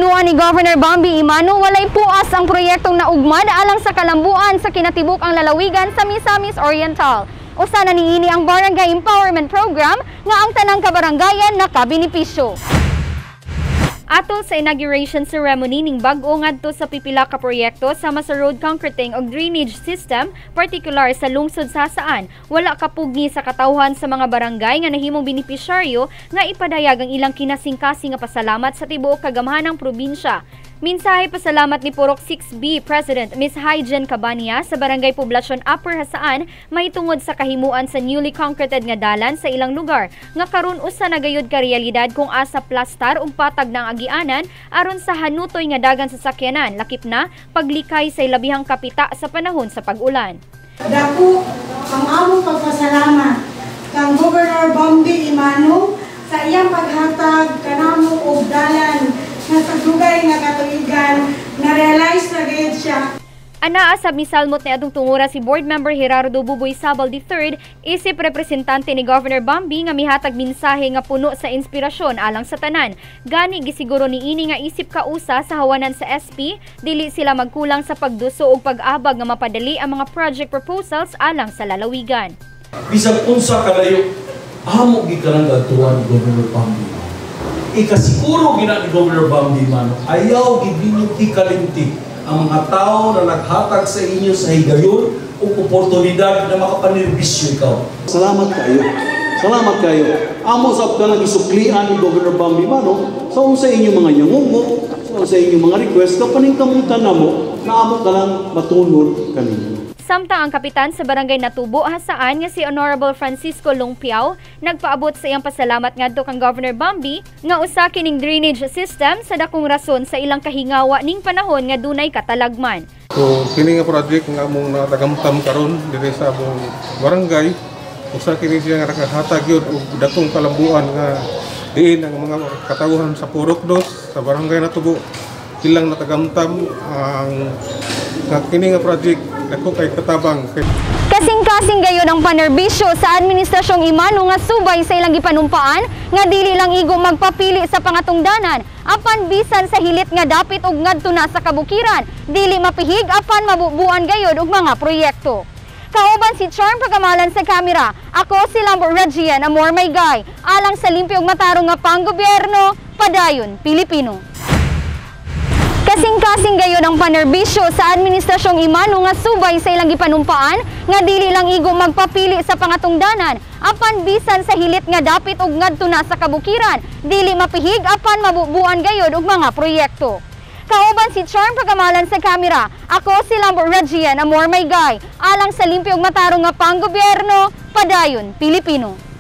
Pamunuan ni Governor Bambi Emano, walay puas ang proyektong naugmad alang sa kalambuan sa kinatibuk-ang lalawigan sa Misamis Oriental. Usa na niini ang Barangay Empowerment Program nga ang tanang kabarangayan nakabenepisyo. Atol sa inauguration ceremony ning bag-o ngadto sa pipila ka proyekto sama sa road concreting ug drainage system, partikular sa lungsod sa Jasaan, wala kapugni sa katawhan sa mga barangay nga nahimong benepisyaryo nga ipadayag ang ilang kinasingkasing nga pasalamat sa tibuok kagamhanang probinsya. Mensahe pasalamat ni Purok 6B President Ms. Hygen Cabania sa Barangay Poblasyon Upper Jasaan mahitungod sa kahimuan sa newly concreted nga dalan sa ilang lugar nga karon usa na gayud ka realidad kung asa plastar ug patag ng agianan aron sa hanutoy nga dagan sa sakyanan, lakip na paglikay sa ilabihang kapita sa panahon sa pag-ulan. Dako ang among pagpasalamat kang Governor Bambi Emano sa iyang paghatag kanamo og dalan nga sa dugay nga katuigan na-realize na gayud siya. Anaa sab misalmot ni atong tungura si Board Member Gerardo Buboy Sabal III, isip representante ni Governor Bambi nga mihatag mensahe nga puno sa inspirasyon alang sa tanan. Gani gisiguro niini nga isip kausa sa hawanan sa SP, dili sila magkulang sa pagduso ug pag-abag nga mapadali ang mga project proposals alang sa lalawigan. Bisag unsa kalayo, amo gikanang gadtuan ni Governor Bambi. Ikasiguro gina ni Governor Bambi Emano, ayaw gid ninyo ikalimti ang mga tao na naghatag sa inyo sa higayon o oportunidad na makapanerbisyo ikaw. Salamat kayo. Salamat kayo. Amo sab ka nang isuklian ni Governor Bambi Emano sa unsa inyong mga yangungo, sa unsa inyong mga request, kapaningkamutan namo na amo ka lang matunod kaninyo. Samtang ang kapitan sa Barangay Natubo Jasaan nga si Honorable Francisco Lungpiao nagpaabot sa iyang pasalamat ngadto kang Governor Bambi nga usa kining drainage system sa dakong rason sa ilang kahingawa ning panahon nga dunay katalagman. So kini nga project nga among natagamtam karon diri sa among barangay, usa kini siya nga nakahatag yun og dakong kalambuan nga diin ang mga katawhan sa Purok Dos sa Barangay Natubo ilang natagamtam ang nga kini nga project dako kay katabang. Kasing-kasing gayon ang panerbisyo sa administrasyong Emano nga subay sa ilang gipanumpaan nga dili lang igo magpapili sa pangatungdanan apan bisan sa hilit nga dapit og ngadto na sa kabukiran, dili mapihig apan mabubuan gayod og mga proyekto. Kauban si Charm Pagamalan sa kamera, ako si Lambo Regian Amor May Guy, alang sa limpyo ug matarong nga panggobyerno, padayon Pilipino. Kasing-kasing gayon ang panerbisyo sa administrasyong Emano nga subay sa ilang gipanumpaan nga dili lang igo magpapili sa pangatungdanan apan bisan sa hilit nga dapit og ngadto na sa kabukiran, dili mapihig apan mabubuan gayod og mga proyekto. Kauban si Charm Pagamalan sa kamera, ako si Lambo Regian Amor May Guy, alang sa limpyo ug matarong nga panggobyerno, padayon Pilipino.